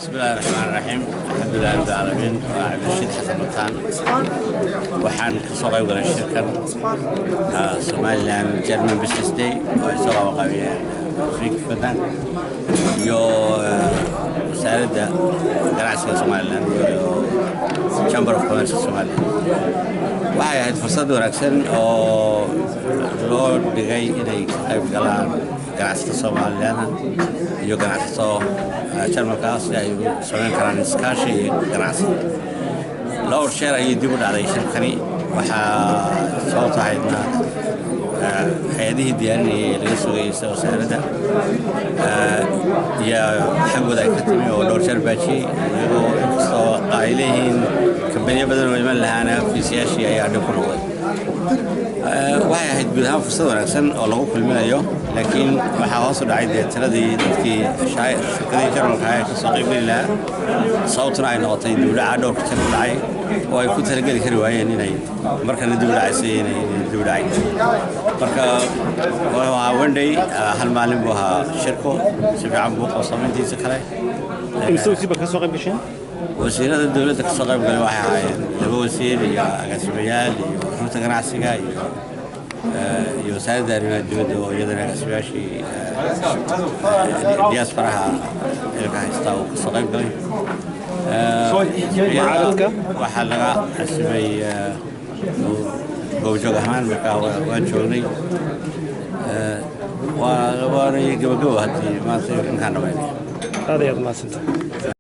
بسم الله الرحمن الرحيم، الحمد لله رب العالمين. Waa Cabdirashiid Xasan Mataan. Waxaan ka soo qayb galay shirkan Somaliland German Business Day oo ay soo qabanqaabiyeen Afrika iyo Wasaaradda Ganacsiga Somaliland iyo Chamber of Commerce Somaliland. Waxay ahayd fursad wanaagsan oo loo dhigay inay ka qayb galaan ganacsato Somaliland iyo ganacsato Jarmalka si ay u samayn karaan iskaashi iyo ganacsi. Dhowr jeer ayay dib u dhacday shirkani. Waxaa sababta ahaydna hay-adihii diyaarinayay ee laga sugayay sida wasaaradda iyo xaggooda ay ka timi oo dhowr jeer baajiyey, iyagoo inkastoo ay leeyihiin kambaniyo badan oo iman lahaana fiisayaashii ayaa dhib ku noqday. Waxay ahayd guud ahaan fursad wanaagsan oo lagu kulminayo, laakiin waxaa hoos u dhacay dee tiradii dadkii shirkadihii Jarmalka ee kasoo qaybgeli lahaa, sababtuna ay noqotay dibudhaca dhowrka jeer ku dhacay oo ay ku talageli kari waayeen inay markana dib u dhacaysay, inay dib u dhacay. Marka wuxuu ahaa one day, hal maalin buu ahaa shirku. Si fiican buu qabsamayntiisa kale. Imise wasiir baa ka soo qayb gasheen? Wasiirada dowladda kasoo qayb galay waxay ahaayeen laba wasiir iyo agaasimayaal iyo rugta ganacsiga iyo Wasaaradda Arrimaha Dibadda oo iyadana agaasimayaashii diasporaha xilka haysta uu kasoo qayb galay. Mucaaradka? Waxaa laga casimay goobjoog ahaan, markaa waan joognay. Waanay gabagabo haddii maanta inkaan dhamaynay. Aad ayaad mahadsantahay.